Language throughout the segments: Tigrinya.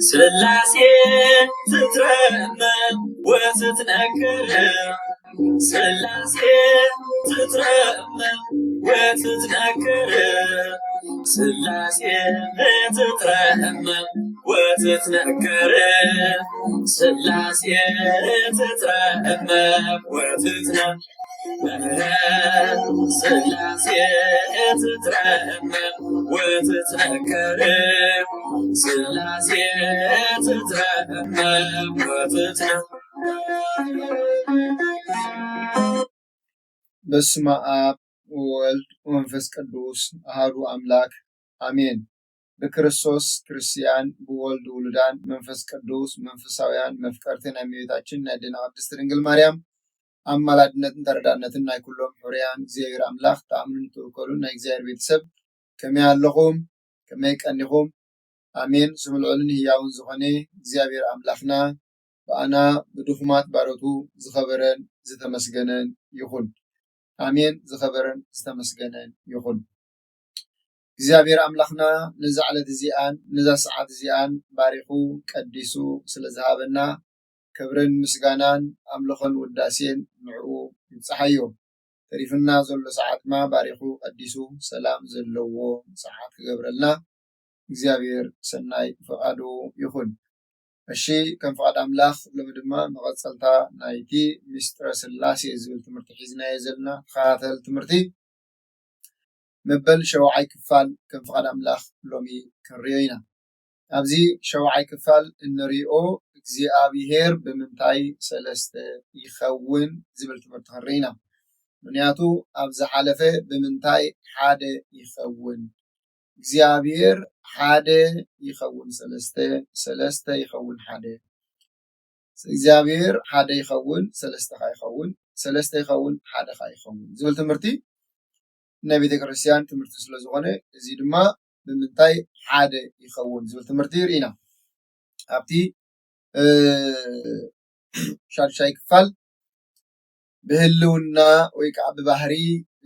ስላሴ ትትረመም ወትትነከር፣ ስላሴ ትትረመም ወትትነከር፣ ስላሴ ትትረመም ወትትነከር፣ ስላሴ ትትረመም ወትትነከር፣ ስላሴ ትትረመም ወትትነከር፣ ስላሴ ትትረመም ወትትነከር። በስመ አብ ወወልድ ወመንፈስ ቅዱስ አሐዱ አምላክ አሜን። ብክርስቶስ ክርስቲያን፣ ብወልድ ውሉዳን፣ መንፈስ ቅዱስ መንፈሳውያን፣ መፍቀርቲ ናይ እመቤታችን ናይ ኣዴና ቅድስት ድንግል ማርያም ኣማላድነትን ተረዳእነትን ናይ ኩሎም ሕሩያን እግዚኣብሔር ኣምላኽ ተኣምኑን ትውከሉን ናይ እግዚኣብሔር ቤተሰብ ከመይ ኣለኹም? ከመይ ቀኒኹም? ኣሜን። ስሙ ልዑልን ህያውን ዝኾነ እግዚኣብሔር ኣምላኽና ብኣና ብድኹማት ባሮቱ ዝኸበረን ዝተመስገነን ይኹን። ኣሜን። ዝኸበረን ዝተመስገነን ይኹን። እግዚኣብሔር ኣምላኽና ነዛ ዕለት እዚኣን ነዛ ሰዓት እዚኣን ባሪኹ ቀዲሱ ስለ ዝሃበና ክብርን ምስጋናን ኣምልኾን ውዳሴን ንዕኡ ይብጽሓዮ። ተሪፍና ዘሎ ሰዓት ድማ ባሪኹ ቀዲሱ ሰላም ዘለዎ ሰዓት ክገብረልና እግዚኣብሔር ሰናይ ፍቓዱ ይኹን። እሺ፣ ከም ፍቓድ ኣምላኽ ሎሚ ድማ መቐጸልታ ናይቲ ምስጢረ ስላሴ ዝብል ትምህርቲ ሒዝናዮ ዘለና ተኸታተል ትምህርቲ መበል ሸውዓይ ክፋል ከም ፍቓድ ኣምላኽ ሎሚ ክንሪኦ ኢና። ኣብዚ ሸውዓይ ክፋል እንሪኦ እግዚኣብሔር ብምንታይ ሰለስተ ይኸውን ዝብል ትምህርቲ ክንርኢ ኢና። ምክንያቱ ኣብ ዝሓለፈ ብምንታይ ሓደ ይኸውን እግዚኣብሔር ሓደ ይኸውን ሰለስተ፣ ሰለስተ ይኸውን ሓደ፣ እግዚኣብሔር ሓደ ይኸውን ሰለስተ ኸዓ ይኸውን፣ ሰለስተ ይኸውን ሓደ ኸዓ ይኸውን ዝብል ትምህርቲ ናይ ቤተ ክርስቲያን ትምህርቲ ስለ ዝኾነ፣ እዚ ድማ ብምንታይ ሓደ ይኸውን ዝብል ትምህርቲ ርኢና ኣብቲ እ፣ ሻድሻይ ክፋል ብህልውና ወይ ከዓ ብባህሪ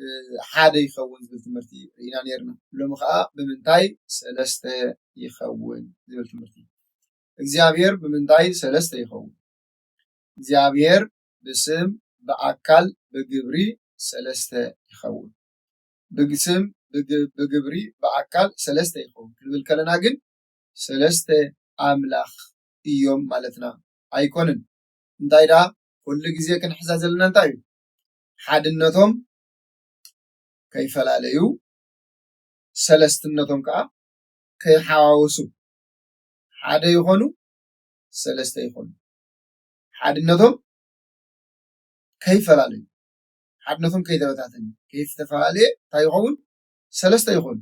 እ፣ ሓደ ይኸውን ዝብል ትምህርቲ ርኢና ነርና። ሎሚ ከዓ ብምንታይ ሰለስተ ይኸውን ዝብል ትምህርቲ። እግዚኣብሔር ብምንታይ ሰለስተ ይኸውን? እግዚኣብሔር ብስም ብኣካል ብግብሪ ሰለስተ ይኸውን። ብስም ብግ- ብግብሪ ብኣካል ሰለስተ ይኸውን ክንብል ከለና ግን ሰለስተ ኣምላኽ እዮም ማለትና ኣይኮንን። እንታይ ደኣ ኩሉ ግዜ ክንሕዛ ዘለና እንታይ እዩ? ሓድነቶም ከይፈላለዩ ሰለስትነቶም ከዓ ከይሓዋወሱ ሓደ ይኾኑ ሰለስተ ይኾኑ። ሓድነቶም ከይፈላለዩ ሓድነቶም ከይተበታተነ ከይተፈላለየ እንታይ ይኸውን? ሰለስተ ይኾኑ።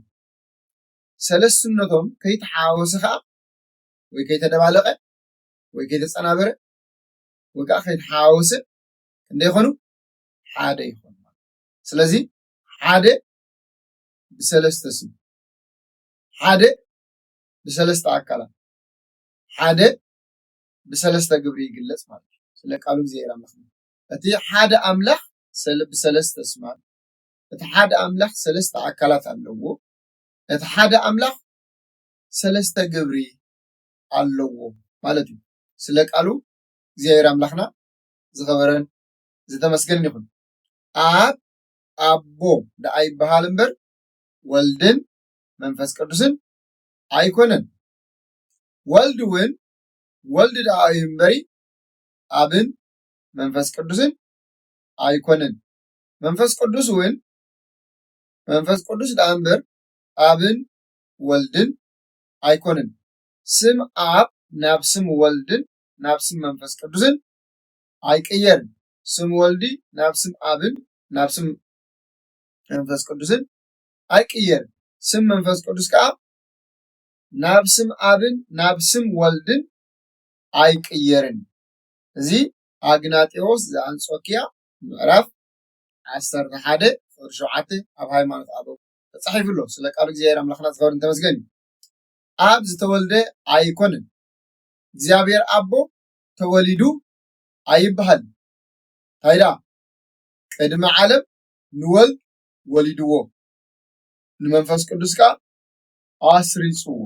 ሰለስትነቶም ከይተሓዋወሰ ከዓ ወይ ከይተደባለቀ ወይ ከይተፀናበረ ወይ ከዓ ከይተሓዋወሰ ክንደይ ይኾኑ? ሓደ ይኾኑ። ስለዚ ሓደ ብሰለስተ ስም ሓደ ብሰለስተ ኣካላት ሓደ ብሰለስተ ግብሪ ይግለጽ ማለት እዩ። ስለ ቃሉ እግዚኣብሔር ኣምላኽ እቲ ሓደ ኣምላኽ ሰለ- ብሰለስተ ስማት እቲ ሓደ ኣምላኽ ሰለስተ ኣካላት ኣለዎ። እቲ ሓደ ኣምላኽ ሰለስተ ግብሪ ኣለዎ ማለት እዩ። ስለ ቃሉ እግዚኣብሔር ኣምላኽና ዝኸበረን ዝተመስገንን ይኹን። ኣብ ኣቦ ደኣ ይበሃል እምበር ወልድን መንፈስ ቅዱስን ኣይኮነን። ወልድ እውን ወልድ ደኣ እዩ እምበሪ ኣብን መንፈስ ቅዱስን ኣይኮነን። መንፈስ ቅዱስ እውን መንፈስ ቅዱስ ደኣ እምበር ኣብን ወልድን ኣይኮነን። ስም ኣብ ናብ ስም ወልድን ናብ ስም መንፈስ ቅዱስን ኣይቅየርን። ስም ወልዲ ናብ ስም ኣብን ናብ ስም መንፈስ ቅዱስን ኣይቅየርን። ስም መንፈስ ቅዱስ ከዓ ናብ ስም ኣብን ናብ ስም ወልድን ኣይቅየርን። እዚ ኣግናጢዎስ ዘኣንጾኪያ ምዕራፍ ዓሰርተ ሓደ ቁጽሪ ሸውዓተ ኣብ ሃይማኖት ኣበው ተጻሒፉ ኣሎ። ስለ ቃሉ እግዚኣብሔር ኣምላኽና ዝኸበርን ተመስገን እዩ። ኣብ ዝተወልደ ኣይኮነን። እግዚኣብሔር ኣቦ ተወሊዱ ኣይበሃል። እንታይ ደኣ ቅድሚ ዓለም ንወልድ ወሊድዎ ንመንፈስ ቅዱስ ከዓ ኣስሪፅዎ።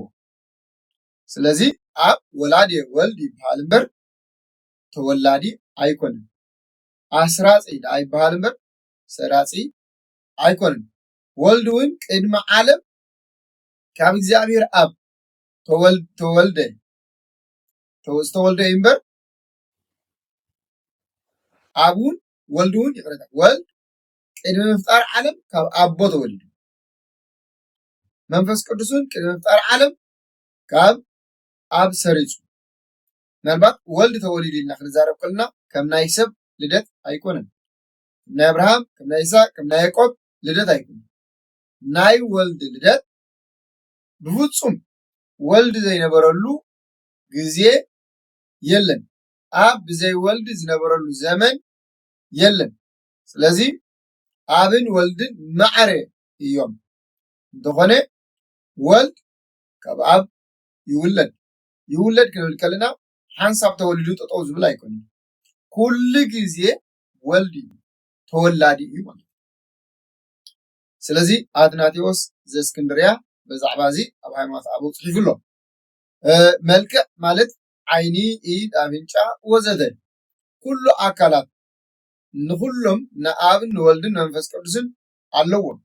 ስለዚ ኣብ ወላዲ ወልድ ይበሃል እምበር ተወላዲ ኣይኮነን። ኣስራጺ ደኣ ይበሃል እምበር ሰራጺ ኣይኮነን። ወልድ እውን ቅድሚ ዓለም ካብ እግዚኣብሔር ኣብ ተወል-፣ ተወልደ፣ ተወ-፣ ዝተወልደ እዩ እምበር ኣብ እውን፣ ወልድ እውን፣ ይቕረታ፣ ወልድ ቅድሚ ምፍጣር ዓለም ካብ ኣቦ ተወሊዱ። መንፈስ ቅዱስ እውን ቅድሚ ምፍጣር ዓለም ካብ ኣብ ሰሪጹ። ምናልባት ወልድ ተወሊዱ ኢልና ክንዛረብ ከለና ከም ናይ ሰብ ልደት ኣይኮነን። ከም ናይ ኣብርሃም፣ ከም ናይ ይስሐቅ፣ ከም ናይ ያዕቆብ ልደት ኣይኮነን። ናይ ወልድ ልደት ብፍጹም ወልድ ዘይነበረሉ ግዜ የለን። ኣብ ብዘይ ወልድ ዝነበረሉ ዘመን የለን። ስለዚ ኣብን ወልድን ማዕረ እዮም። እንተኾነ ወልድ ካብ ኣብ ይውለድ። ይውለድ ክንብል ከለና ሓንሳብ ተወሊዱ ጠጠው ዝብል ኣይኮነን። ኩሉ ግዜ ወልድ እዩ፣ ተወላዲ እዩ ማለት እዩ። ስለዚ ኣትናቴዎስ ዘእስክንድርያ ብዛዕባ እዚ ኣብ ሃይማኖት ኣበው ጽሒፉ ኣሎ። እ፣ መልክዕ ማለት ዓይኒ፣ ኢድ፣ ኣፍንጫ ወዘተ ኩሉ ኣካላት ንኹሎም ንኣብን ንወልድን መንፈስ ቅዱስን ኣለዎም።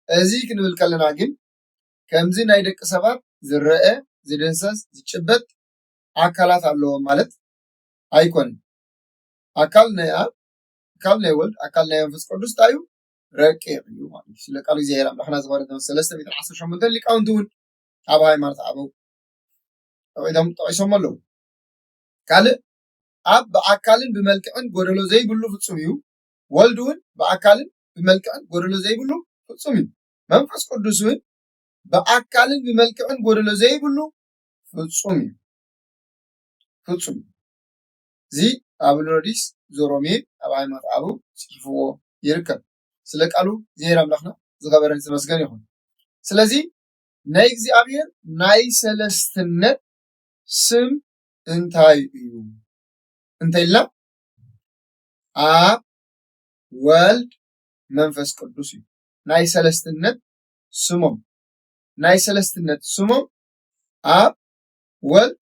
እዚ ክንብል ከለና ግን ከምዚ ናይ ደቂ ሰባት ዝረአ፣ ዝድህሰስ፣ ዝጭበጥ ኣካላት ኣለዎም ማለት ኣይኮነን። ኣካል ናይ ኣብ፣ ኣካል ናይ ወልድ፣ ኣካል ናይ መንፈስ ቅዱስ እንታይ እዩ? ረቂቕ እዩ ማለት እዩ። ስለ ቃሉ እግዚኣብሔር ኣምላኽና ዝኸበረ ሰለስተ ሚእትን ዓሰርተ ሸሞንተ ሊቃውንቲ እውን ኣብ ሃይማኖት ኣበው ጠቒሶም፣ ጠቒሶም ኣለዉ። ካልእ ኣብ ብኣካልን ብመልክዕን ጎደሎ ዘይብሉ ፍጹም እዩ። ወልድ እውን ብኣካልን ብመልክዕን ጎደሎ ዘይብሉ ፍጹም እዩ። መንፈስ ቅዱስ እውን ብኣካልን ብመልክዕን ጎደሎ ዘይብሉ ፍጹም እዩ። ፍጹም እዩ። እዚ ኣብ ሎዲስ ዘሮሜ ኣብ ሃይማኖት ኣበው ጽሒፍዎ ይርከብ። ስለ ቃሉ እግዚኣብሔር ኣምላኽና ዝኸበረን ዝተመስገነ ይኹን። ስለዚ ናይ እግዚኣብሔር ናይ ሰለስትነት ስም እንታይ እዩ እንተኢልና ኣብ ወልድ መንፈስ ቅዱስ እዩ። ናይ ሰለስትነት ስሞም፣ ናይ ሰለስትነት ስሞም ኣብ ወልድ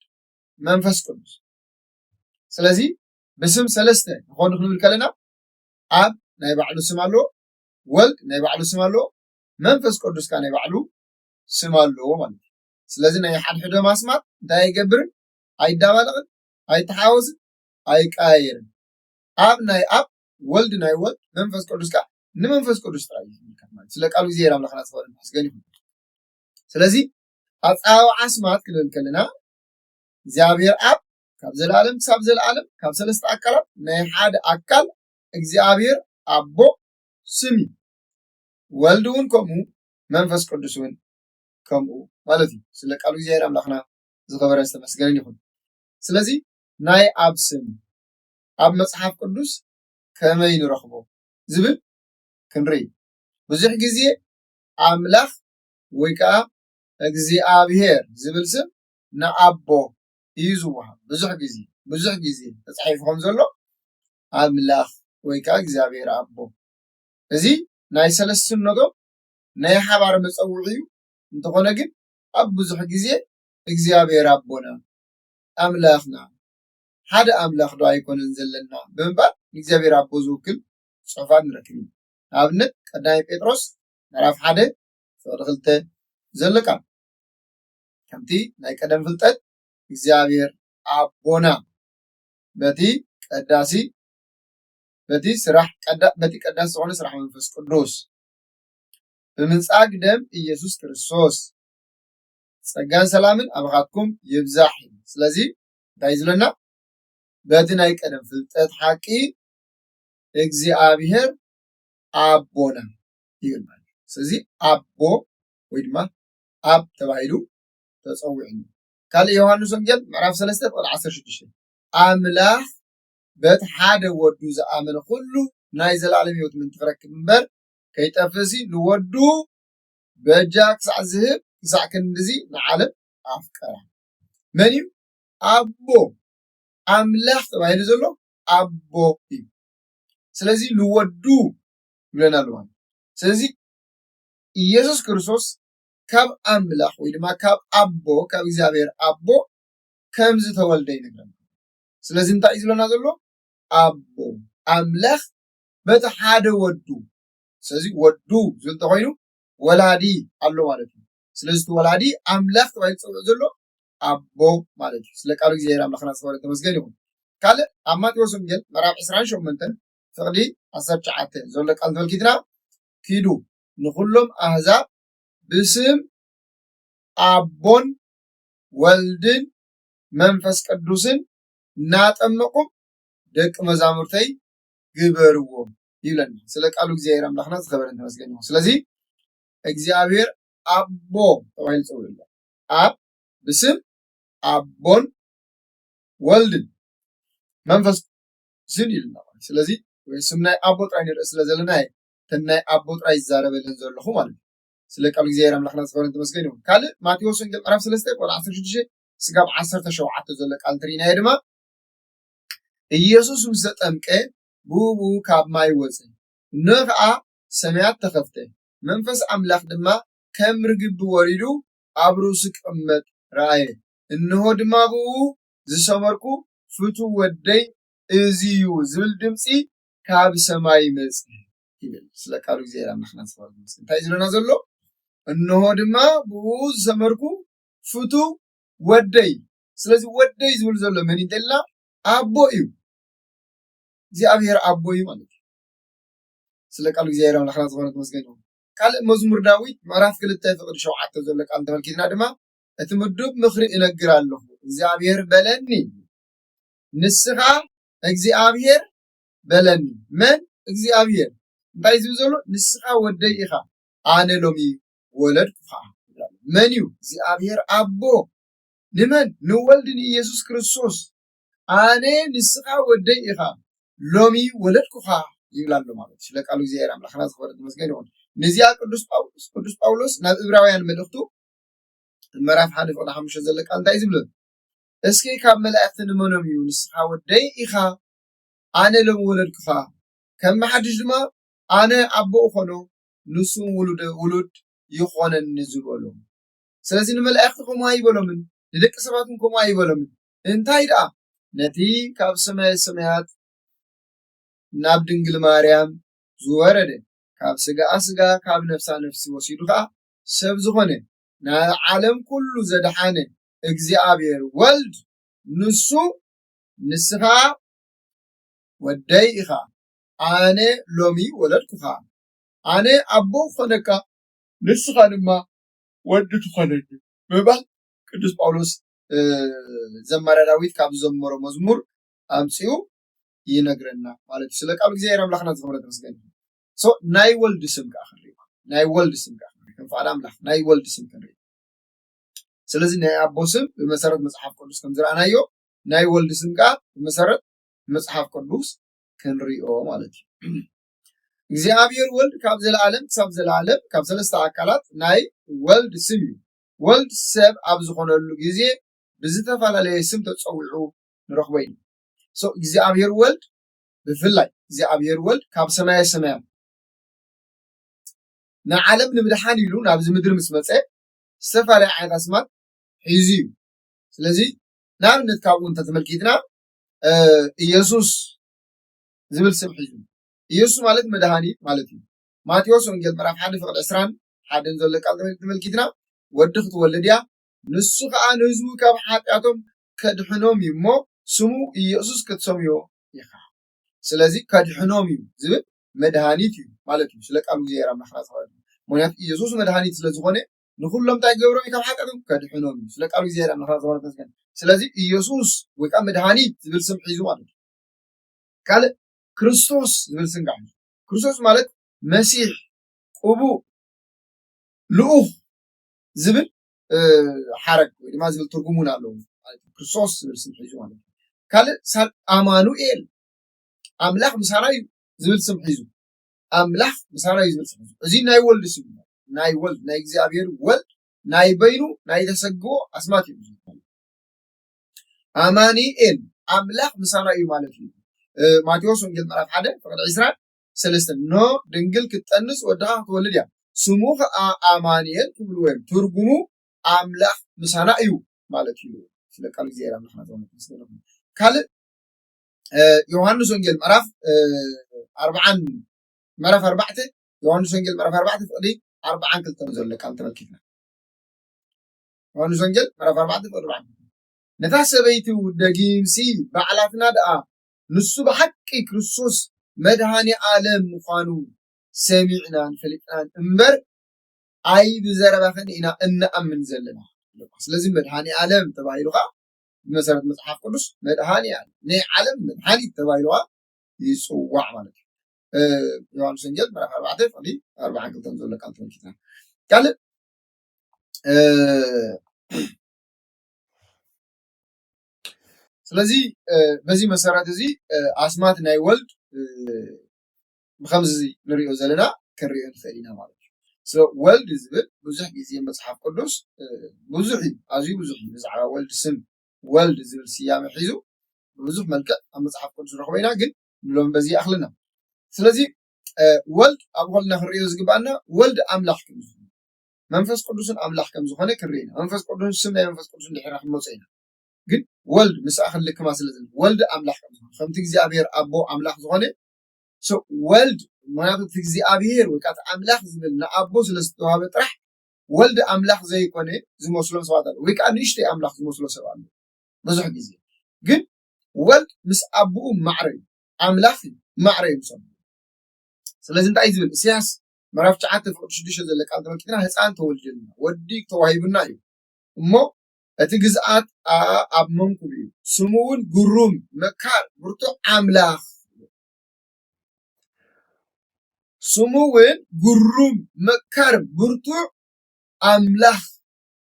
መንፈስ ቅዱስ። ስለዚ ብስም ሰለስተ ይኾኑ ክንብል ከለና ኣብ ናይ ባዕሉ ስም ኣለዎ፣ ወልድ ናይ ባዕሉ ስም ኣለዎ፣ መንፈስ ቅዱስ ከኣ ናይ ባዕሉ ስም ኣለዎ ማለት እዩ። ስለዚ ናይ ሓድሕዶም ኣስማት እንታይ ኣይገብርን? ኣይዳባለቕን፣ ኣይተሓወስን፣ ኣይቀያየርን። ኣብ ናይ ኣብ፣ ወልድ ናይ ወልድ፣ መንፈስ ቅዱስ ከኣ ንመንፈስ ቅዱስ ጥራይ እዩ ዝምልከት ማለት እዩ። ስለ ቃሉ እግዚኣብሔር ኣምላኽና ዝኸበረ ይመስገን ይኹን። ስለዚ ኣጸዋውዓ ኣስማት ክንብል ከለና እግዚኣብሔር ኣብ ካብ ዘለኣለም ክሳብ ዘለኣለም ካብ ሰለስተ ኣካላት ናይ ሓደ ኣካል እግዚኣብሔር ኣቦ ስም እዩ። ወልድ እውን ከምኡ፣ መንፈስ ቅዱስ እውን ከምኡ ማለት እዩ። ስለ ቃሉ እግዚኣብሔር ኣምላኽና ዝኸበረን ዝተመስገነን ይኹን። ስለዚ ናይ ኣብ ስም ኣብ መጽሓፍ ቅዱስ ከመይ ንረኽቦ ዝብል ክንርኢ። ብዙሕ ግዜ ኣምላኽ ወይ ከዓ እግዚኣብሔር ዝብል ስም ንኣቦ እዩ ዝወሃብ። ብዙሕ ግዜ፣ ብዙሕ ግዜ ተጻሒፉ ከም ዘሎ ኣምላኽ ወይ ከዓ እግዚኣብሔር ኣቦ። እዚ ናይ ሰለስትነቶም ናይ ሓባር መጸውዒ እዩ። እንተኾነ ግን ኣብ ብዙሕ ግዜ እግዚኣብሔር ኣቦና፣ ኣምላኽና፣ ሓደ ኣምላኽ ዶ ኣይኮነን ዘለና ብምባል ንእግዚኣብሔር ኣቦ ዝውክል ጽሑፋት ንረክብ ኢና። ንኣብነት ቀዳማይ ጴጥሮስ ምዕራፍ ሓደ ፍቕዲ ክልተ ዘሎ ቃል ከምቲ ናይ ቀደም ፍልጠት እግዚኣብሔር ኣቦና በቲ ቀዳሲ በቲ ስራሕ ቀዳ-፣ በቲ ቀዳሲ ዝኾነ ስራሕ መንፈስ ቅዱስ ብምንጻግ ደም ኢየሱስ ክርስቶስ ጸጋን ሰላምን ኣባኻትኩም ይብዛሕ። ስለዚ እንታይ ዝብለና? በቲ ናይ ቀደም ፍልጠት ሓቂ እግዚኣብሔር ኣቦና ይብል ማለት እዩ። ስለዚ ኣቦ ወይ ድማ ኣብ ተባሂሉ ተጸዊዑ። ካልእ ዮሃንስ ወንጌል ምዕራፍ ሰለስተ ፍቕዲ ዓሰርተ ሽዱሽተ ኣምላኽ በቲ ሓደ ወዱ ዝኣመነ ኩሉ ናይ ዘላለም ህይወት ምእንቲ ክረክብ እምበር ከይጠፍእሲ ንወዱ በጃ ክሳዕ ዝህብ ክሳዕ ክንድዚ ንዓለም ኣፍቀራ። መን እዩ ኣቦ? ኣምላኽ ተባሂሉ ዘሎ ኣቦ እዩ። ስለዚ ንወዱ ይብለና ኣሎ ማለት። ስለዚ ኢየሱስ ክርስቶስ ካብ ኣምላኽ ወይ ድማ ካብ ኣቦ ካብ እግዚኣብሔር ኣቦ ከም ዝተወልደ ይነግረና። ስለዚ እንታይ እዩ ዝብለና ዘሎ? ኣቦ ኣምላኽ በቲ ሓደ ወዱ። ስለዚ ወዱ ዝብል ተኮይኑ ወላዲ ኣሎ ማለት እዩ። ስለዚ እቲ ወላዲ ኣምላኽ ተባሂሉ ዝፅውዕ ዘሎ ኣቦ ማለት እዩ። ስለ ቃሉ እግዚኣብሔር ኣምላኽና ዝኸበረ ተመስገን ይኹን። ካልእ ኣብ ማቴዎስ ወንጌል ምዕራፍ ዕስራን ሸሞንተን ፍቕዲ ዓሰርተ ትሽዓተ ዘሎ ቃል ተመልኪትና፣ ኪዱ ንኹሎም ኣህዛብ ብስም ኣቦን ወልድን መንፈስ ቅዱስን እናጠመቁም ደቂ መዛሙርተይ ግበርዎም ይብለና። ስለ ቃሉ እግዚኣብሔር ኣምላኽና ዝኸበረን ተመስገን ይኹን። ስለዚ እግዚኣብሔር ኣቦ ተባሂሉ ይፅውዕ ኣሎ። ኣብ ብስም ኣቦን ወልድን መንፈስ ቅዱስን ኢልና ማለት። ስለዚ ወይ ስም ናይ ኣቦ ጥራይ ንርኢ ስለ ዘለና እየ እተን ናይ ኣቦ ጥራይ ዝዛረበለን ዘለኹ ማለት እዩ። ስለ ቃሉ እግዚኣብሔር ኣምላኽና ዝኸበረን ተመስገን ይኹን። ካልእ ማቴዎስ ወንጌል ምዕራፍ ሰለስተ ቁጥሪ ዓሰርተ ሽዱሽተ ስጋብ ዓሰርተ ሸውዓተ ዘሎ ቃል እንተርኢናዮ ድማ ኢየሱስ ምስ ተጠምቀ ብኡ ብኡ ካብ ማይ ወፀ። እንሆ ከዓ ሰማያት ተኸፍተ፣ መንፈስ ኣምላኽ ድማ ከም ርግቢ ወሪዱ ኣብ ርእሱ ክቕመጥ ረኣየ። እንሆ ድማ ብኡ ዝሰመርኩ ፍቱ ወደይ እዚ እዩ ዝብል ድምፂ ካብ ሰማይ መፀ ይብል። ስለ ቃሉ እግዚኣብሔር ኣምላኽና ዝኸበረ ይመስገን። እንታይ ዝብለና ዘሎ? እንሆ ድማ ብኡ ዝሰመርኩ ፍቱ ወደይ። ስለዚ ወደይ ዝብል ዘሎ መን እዩ እንተልና ኣቦ እዩ። እግዚኣብሔር ኣቦ እዩ ማለት እዩ። ስለ ቃሉ እግዚኣብሔር ኣምላኽና ዝኾነ ተመስገን ይኹን። ካልእ መዝሙር ዳዊት ምዕራፍ ክልተ ፍቕዲ ሸውዓተ ዘሎ ቃል እንተመልኪትና ድማ እቲ ምዱብ ምኽሪ እነግር ኣለኹ እግዚኣብሔር በለኒ ንስኻ እግዚኣብሔር በለኒ። መን? እግዚኣብሔር። እንታይ ዝብል ዘሎ? ንስኻ ወደይ ኢኻ ኣነ ሎሚ ወለድኩኻ። መን እዩ? እግዚኣብሔር ኣቦ። ንመን? ንወልድ ንኢየሱስ ክርስቶስ። ኣነ ንስኻ ወደይ ኢኻ ሎሚ ወለድኩኻ ይብል ኣሎ ማለት እዩ። ስለ ቃሉ እግዚኣብሔር ኣምላኽና ዝኸበረ ተመስገን ይኹን። ንዚኣ ቅዱስ ጳውሎስ ቅዱስ ጳውሎስ ናብ እብራውያን መልእኽቱ ምዕራፍ ሓደ ፍቕዲ ሓሙሽተ ዘሎ ቃል እንታይ እዩ ዝብሎ? እስኪ ካብ መላእኽቲ ንመኖም እዩ ንስኻ ወደይ ኢኻ ኣነ ሎም ወለድኩኻ ከም መሓድሽ ድማ ኣነ ኣቦ እኾኖ ንሱ ውሉድ ውሉድ ይኾነኒ ዝበሎ። ስለዚ ንመላእኽቲ ከምኡ ኣይበሎምን፣ ንደቂ ሰባት እውን ከምኡ ኣይበሎምን። እንታይ ደኣ ነቲ ካብ ሰማየ ሰማያት ናብ ድንግል ማርያም ዝወረደ ካብ ስጋኣ ስጋ ካብ ነፍሳ ነፍሲ ወሲዱ ከዓ ሰብ ዝኾነ ናይ ዓለም ኩሉ ዘድሓነ እግዚኣብሔር ወልድ ንሱ ንስኻ ወደይ ኢኻ ኣነ ሎሚ ወለድኩኻ ኣነ ኣቦ ክኾነካ ንስኻ ድማ ወዲ ትኾነኒ ምባል ቅዱስ ጳውሎስ ዘማርያ ዳዊት ካብ ዝዘመሮ መዝሙር ኣምፅኡ ይነግረና ማለት እዩ። ስለ ቃሉ እግዚኣብሔር ኣምላኽና ዝኸበረ ተመስገን። ናይ ወልድ ስም ከዓ ክንርኢ ናይ ወልድ ስም ከዓ ክንርኢ ከም ፍቓድ ኣምላኽ ናይ ወልድ ስም ክንርኢ ስለዚ ናይ ኣቦ ስም ብመሰረት መፅሓፍ ቅዱስ ከም ዝረኣናዮ ናይ ወልድ ስም ከዓ ብመሰረት መፅሓፍ ቅዱስ ክንሪኦ ማለት እዩ። እግዚኣብሔር ወልድ ካብ ዘለኣለም ክሳብ ዘለኣለም ካብ ሰለስተ ኣካላት ናይ ወልድ ስም እዩ። ወልድ ሰብ ኣብ ዝኾነሉ ግዜ ብዝተፈላለየ ስም ተፀዊዑ ንረኽቦ ኢና። እግዚኣብሔር ወልድ ብፍላይ እግዚኣብሔር ወልድ ካብ ሰማየ ሰማያት ንዓለም ንምድሓን ኢሉ ናብዚ ምድሪ ምስ መፀ ዝተፈላለየ ዓይነት ኣስማት ሒዙ እዩ። ስለዚ ንኣብነት ካብኡ እንተተመልኪትና ኢየሱስ ዝብል ስም ሒዙ ኢየሱስ ማለት መድሃኒት ማለት እዩ። ማቴዎስ ወንጌል ምዕራፍ ሓደ ፍቕዲ ዕስራን ሓደን ዘሎ ቃል ተመልኪትና ወዲ ክትወልድ እያ ንሱ ከዓ ንህዝቡ ካብ ሓጢኣቶም ከድሕኖም እዩ እሞ ስሙ ኢየሱስ ክትሰምዮ ኢኻ። ስለዚ ከድሕኖም እዩ ዝብል መድሃኒት እዩ ማለት እዩ። ስለ ቃሉ እግዚኣብሔር ኣምላኽና ዝኸበረ ምክንያቱ ኢየሱስ መድሃኒት ስለዝኾነ ንኩሎም እንታይ ክገብሮም እዩ ካብ ሓጢኣቶም ከድሕኖም እዩ። ስለ ቃሉ እግዚኣብሔር ኣምላኽና ዝኸበረ ተመስገን። ስለዚ ኢየሱስ ወይ ከዓ መድሃኒት ዝብል ስም ሒዙ ማለት እዩ። ካልእ ክርስቶስ ዝብል ስም ከዓ ሒዙ። ክርስቶስ ማለት መሲሕ፣ ቅቡእ፣ ልኡኽ ዝብል ሓረግ ወይ ድማ ዝብል ትርጉም እውን ኣለዎ። ክርስቶስ ዝብል ስም ሒዙ ማለት እዩ። ካልእ ኣማኑኤል ኣምላኽ ምሳና እዩ ዝብል ስም ሒዙ ኣምላኽ ምሳና እዩ ዝብል ስም ሒዙ እዚ ናይ ወልድ ስም ናይ ወልድ ናይ እግዚኣብሔር ወልድ ናይ በይኑ ናይ ተሰግቦ ኣስማት እዩ። ኣማኒኤል ኣምላኽ ምሳና እዩ ማለት እዩ። ማቴዎስ ወንጌል ምዕራፍ ሓደ ፍቕዲ ዕስራ ሰለስተ ኖ ድንግል ክትጠንስ ወድኻ ክትወልድ እያ ስሙ ከዓ ኣማኑኤል ክብልዎ እዮም። ትርጉሙ ኣምላኽ ምሳና እዩ ማለት እዩ። ስለ ቃሉ እግዚኣብሔር ኣምላኽና ተመስገን ይኹን። ካልእ ዮሃንስ ወንጌል ምዕራፍ ኣርብዓን ምዕራፍ ኣርባዕተ ዮሃንስ ወንጌል ምዕራፍ ኣርባዕተ ፍቕዲ ኣርብዓን ክልተን ዘሎ ቃል ተመልኪትና። ዮሃንስ ወንጌል ምዕራፍ ኣርባዕተ ፍቕዲ ኣርብዓን ክልተን፣ ነታ ሰበይቲ ደጊምሲ ባዕላትና ደኣ ንሱ ብሓቂ ክርስቶስ መድሃኒ ዓለም ምዃኑ ሰሚዕናን ፈሊጥናን እምበር ኣይ ብዘረባኸን ኢና እንኣምን ዘለና። ስለዚ መድሃኒ ዓለም ተባሂሉ ከዓ ብመሰረት መፅሓፍ ቅዱስ መድሃኒ ዓለም ናይ ዓለም መድሃኒት ተባሂሉ ከዓ ይፅዋዕ ማለት እዩ። ዮሃንስ ወንጌል ምዕራፍ ኣርባዕተ ፍቕዲ ኣርባዓን ክልተን ዘሎ ቃል ተመልኪትና። ካልእ ስለዚ በዚ መሰረት እዚ ኣስማት ናይ ወልድ ብከምዚ ንሪኦ ዘለና ክንሪኦ ንኽእል ኢና ማለት እዩ። ስለ ወልድ ዝብል ብዙሕ ግዜ መፅሓፍ ቅዱስ ብዙሕ እዩ፣ ኣዝዩ ብዙሕ እዩ። ብዛዕባ ወልድ ስም ወልድ ዝብል ስያመ ሒዙ ብዙሕ መልክዕ ኣብ መፅሓፍ ቅዱስ ንረኽቦ ኢና፣ ግን ንሎሚ በዚ ይኣኽልና። ስለዚ ወልድ ኣብ ኾልና ክንሪኦ ዝግባኣና ወልድ ኣምላኽ ከም ዝኾነ መንፈስ ቅዱስን ኣምላኽ ከም ዝኾነ ክንርኢ ኢና። መንፈስ ቅዱስን ስም ናይ መንፈስ ቅዱስን ድሒርና ክንመፅኦ ኢና። ግን ወልድ ምስኣ ክንልክማ ስለ ዘለና ወልድ ኣምላኽ ከም ዝኾነ ከምቲ እግዚኣብሔር ኣቦ ኣምላኽ ዝኾነ ወልድ ምክንያቱ እቲ እግዚኣብሔር ወይ ከዓ ኣምላኽ ዝብል ንኣቦ ስለ ዝተዋሃበ ጥራሕ ወልድ ኣምላኽ ዘይኮነ ዝመስሎም ሰባት ኣለዉ፣ ወይ ከዓ ንእሽተይ ኣምላኽ ዝመስሎ ሰብ ኣለዉ። ብዙሕ ግዜ ግን ወልድ ምስ ኣቦኡ ማዕረ እዩ፣ ኣምላኽ እዩ፣ ማዕረ እዩ ምስ ኣቦኡ። ስለዚ እንታይ እዩ ዝብል? ኢሳያስ ምዕራፍ ትሽዓተ ፍቕዲ ሽዱሽተ ዘሎ ቃል ተመልኪትና፣ ህፃን ተወልደልና፣ ወዲ ተዋሂቡና እዩ እሞ እቲ ግዝኣት ኣብ መንኩብ እዩ፣ ስሙ እውን ግሩም መካር ብርቱዕ ኣምላኽ። ስሙ እውን ግሩም መካር ብርቱዕ ኣምላኽ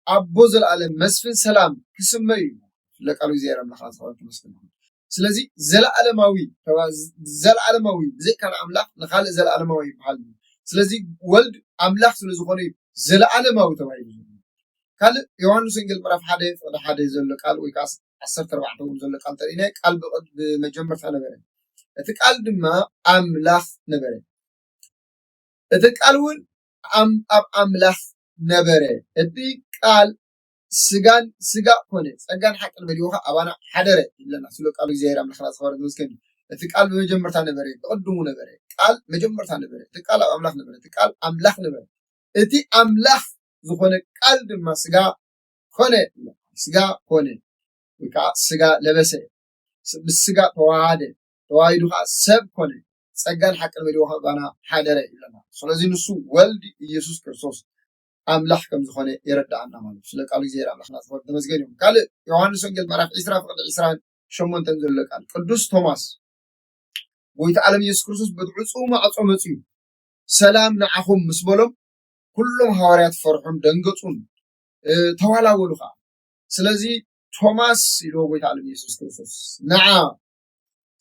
ኣቦ ዘለኣለም መስፍን ሰላም ክስመ እዩ። ለቃሉ እግዚኣብሔር ኣምላኽና ተመስገን። ስለዚ ዘለኣለማዊ ዘለኣለማዊ ብዘይካል ኣምላኽ ንካልእ ዘለኣለማዊ ይበሃል። ስለዚ ወልድ ኣምላኽ ስለ ዝኾነ እዩ ዘለኣለማዊ ተባሂሉ። ካልእ ዮሃንስ ወንጌል ምዕራፍ ሓደ ፍቕዲ ሓደ ዘሎ ቃል ወይ ከዓ ዓሰርተ ኣርባዕተ እውን ዘሎ ቃል ተሪእና ቃል ብመጀመርታ ነበረ፣ እቲ ቃል ድማ ኣምላኽ ነበረ፣ እቲ ቃል እውን ኣብ ኣምላኽ ነበረ፣ እቲ ቃል ስጋን ስጋ ኮነ፣ ጸጋን ሓቅን መሊኡ ከዓ ኣባና ሓደረ ይብለና። ስለ ቃሉ እግዚኣብሔር ኣምላኽና ዝኸበረ ተመስገን። እቲ ቃል ብመጀመርታ ነበረ፣ ብቕድሙ ነበረ፣ ቃል መጀመርታ ነበረ፣ እቲ ቃል ኣብ ኣምላኽ ነበረ፣ እቲ ቃል ኣምላኽ ነበረ፣ እቲ ኣምላኽ ዝኾነ ቃል ድማ ስጋ ኮነ፣ ስጋ ኮነ ወይ ከዓ ስጋ ለበሰ፣ ምስ ስጋ ተዋሃደ፣ ተዋሂዱ ከዓ ሰብ ኮነ፣ ጸጋን ሓቅን መሊኡ ከዓ ኣባና ሓደረ ይብለና። ስለዚ ንሱ ወልድ ኢየሱስ ክርስቶስ ኣምላኽ ከም ዝኾነ የረድኣና ማለት እዩ። ስለ ቃሉ እግዚኣብሔር ኣምላኽና ዝኸበረ ተመስገን ይኹን። ካልእ ዮሃንስ ወንጌል ምዕራፍ ዕስራ ፍቕዲ ዕስራን ሸሞንተን ዘሎ ቃል ቅዱስ ቶማስ ጎይታ ዓለም ኢየሱስ ክርስቶስ በቲ ዕፁው ማዕፆ መፅዩ ሰላም ንዓኹም ምስ በሎም ኩሎም ሃዋርያት ፈርሑን ደንገፁን ተዋላወሉ ከዓ። ስለዚ ቶማስ ኢልዎ ጎይታ ዓለም ኢየሱስ ክርስቶስ ንዓ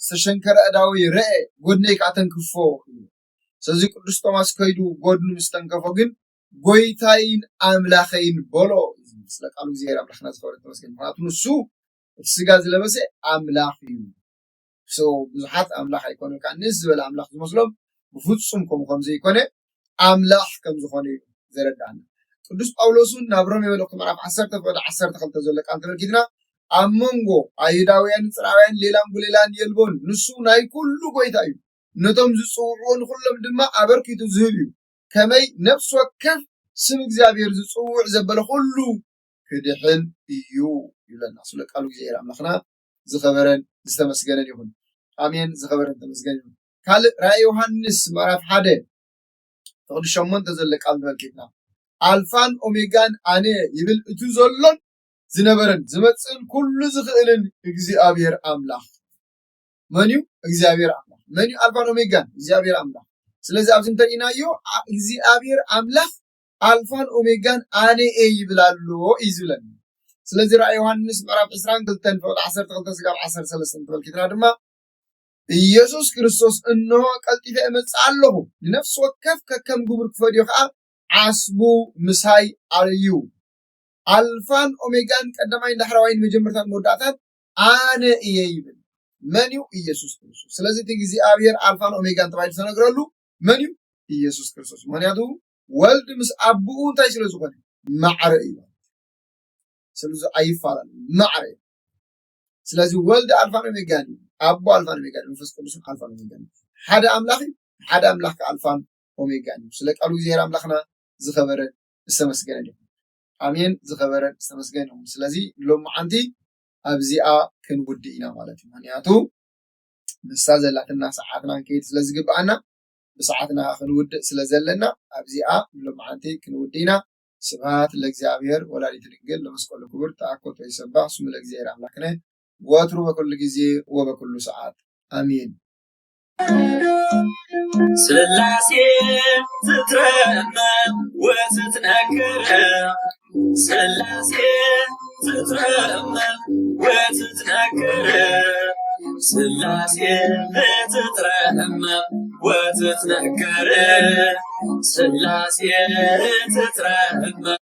ዝተሸንከረ ኣእዳወይ ረአ ጎድነይ ከዓ ተንክፎ። ስለዚ ቅዱስ ቶማስ ከይዱ ጎድኑ ምስ ተንከፎ ግን ጎይታይን ኣምላኸይን በሎ። ስለ ቃሉ እግዚኣብሔር ኣምላኽና ዝኸበረ ተመስገን። ምክንያቱ ንሱ እቲ ስጋ ዝለበሰ ኣምላኽ እዩ። ብዙሓት ኣምላኽ ኣይኮነ ከዓ ንስ ዝበለ ኣምላኽ ዝመስሎም ብፍፁም ከምኡ ከም ዘይኮነ ኣምላኽ ከም ዝኾነ እዩ ዘረዳእና። ቅዱስ ጳውሎስ እውን ናብ ሮሜ መልእክቱ ምዕራፍ ዓሰርተ ፍቕዲ ዓሰርተ ክልተ ዘሎ ቃል ተመልኪትና ኣብ መንጎ ኣይሁዳውያንን ፅርኣውያን ሌላን ጉሌላን የልቦን፣ ንሱ ናይ ኩሉ ጎይታ እዩ፣ ነቶም ዝፅውዕዎ ንኩሎም ድማ ኣበርኪቱ ዝህብ እዩ፣ ከመይ ነፍሲ ወከፍ ስም እግዚኣብሔር ዝፅውዕ ዘበለ ኩሉ ክድሕን እዩ ይብለና። ስለ ቃሉ እግዚኣብሔር ኣምላኽና ዝኸበረን ዝተመስገነን ይኹን። ኣሜን። ዝኸበረን ተመስገን ይኹን። ካልእ ራእይ ዮሃንስ ምዕራፍ ሓደ ፍቕዲ ሸሞንተ ዘሎ ቃል ንመልኪትና ኣልፋን ኦሜጋን ኣነ ይብል፣ እቱ ዘሎን ዝነበረን ዝመፅእን ኩሉ ዝኽእልን እግዚኣብሔር ኣምላኽ። መን እዩ? እግዚኣብሔር ኣምላኽ። መን እዩ ኣልፋን ኦሜጋን? እግዚኣብሔር ኣምላኽ። ስለዚ ኣብዚ እንተሪእናዮ እግዚኣብሔር ኣምላኽ ኣልፋን ኦሜጋን ኣነ እየ ይብል ኣሎ እዩ ዝብለና። ስለዚ ራእይ ዮሃንስ ምዕራፍ ዕስራን ክልተን ፍቕዲ ዓሰርተ ክልተ ስጋብ ዓሰርተ ሰለስተ እንተመልኪትና ድማ ኢየሱስ ክርስቶስ እንሆ ቀልጢፈ እመጽእ ኣለኹ፣ ንነፍሲ ወከፍ ከከም ግብሩ ክፈድዮ ከዓ ዓስቡ ምሳይ ኣርዩ። ኣልፋን ኦሜጋን ቀዳማይን ዳሕረዋይን መጀመርታን መወዳእታን ኣነ እየ ይብል። መን እዩ? ኢየሱስ ክርስቶስ። ስለዚ እቲ እግዚኣብሔር ኣልፋን ኦሜጋን ተባሂሉ ዝተነግረሉ መን እዩ? ኢየሱስ ክርስቶስ። ምክንያቱ ወልድ ምስ ኣቦኡ እንታይ ስለ ዝኾነ? ማዕረ እዩ። ስለዚ ኣይፈላለን፣ ማዕረ እዩ። ስለዚ ወልድ ኣልፋን ኦሜጋን እዩ። ኣቦ ኣልፋን ኦሜጋን እዩ። መንፈስ ቅዱስን ኣልፋን ኦሜጋን እዩ። ሓደ ኣምላኽ እዩ። ሓደ ኣምላኽ ከኣ ኣልፋን ኦሜጋን እዩ። ስለ ቃሉ እግዚኣብሔር ኣምላኽና ዝኸበረ ዝተመስገነ እዩ። ኣሜን። ዝኸበረ ዝተመስገነ እዩ። ስለዚ ሎማዓንቲ ኣብዚኣ ክንውድእ ኢና ማለት እዩ። ምክንያቱ ንሳ ዘላትና ሰዓትና ክንከይድ ስለ ዝግብኣና፣ ብሰዓትና ክንውድእ ስለ ዘለና፣ ኣብዚኣ ሎማዓንቲ ክንውድእ ኢና። ስብሐት ለእግዚኣብሔር ወላዲቱ ድንግል ለመስቀሉ ክቡር። ተአኮቶ ይሰባሕ ስሙ ለእግዚኣብሔር አምላክነ ወትሩ በኩሉ ጊዜ ወበኩሉ ሰዓት አሜን። ስላሴ ትትረመም ወትትነከረ ስላሴ ትትረመም ወትትነከረ ስላሴ ትትረመም ወትትነከረ ስላሴ ትትረመም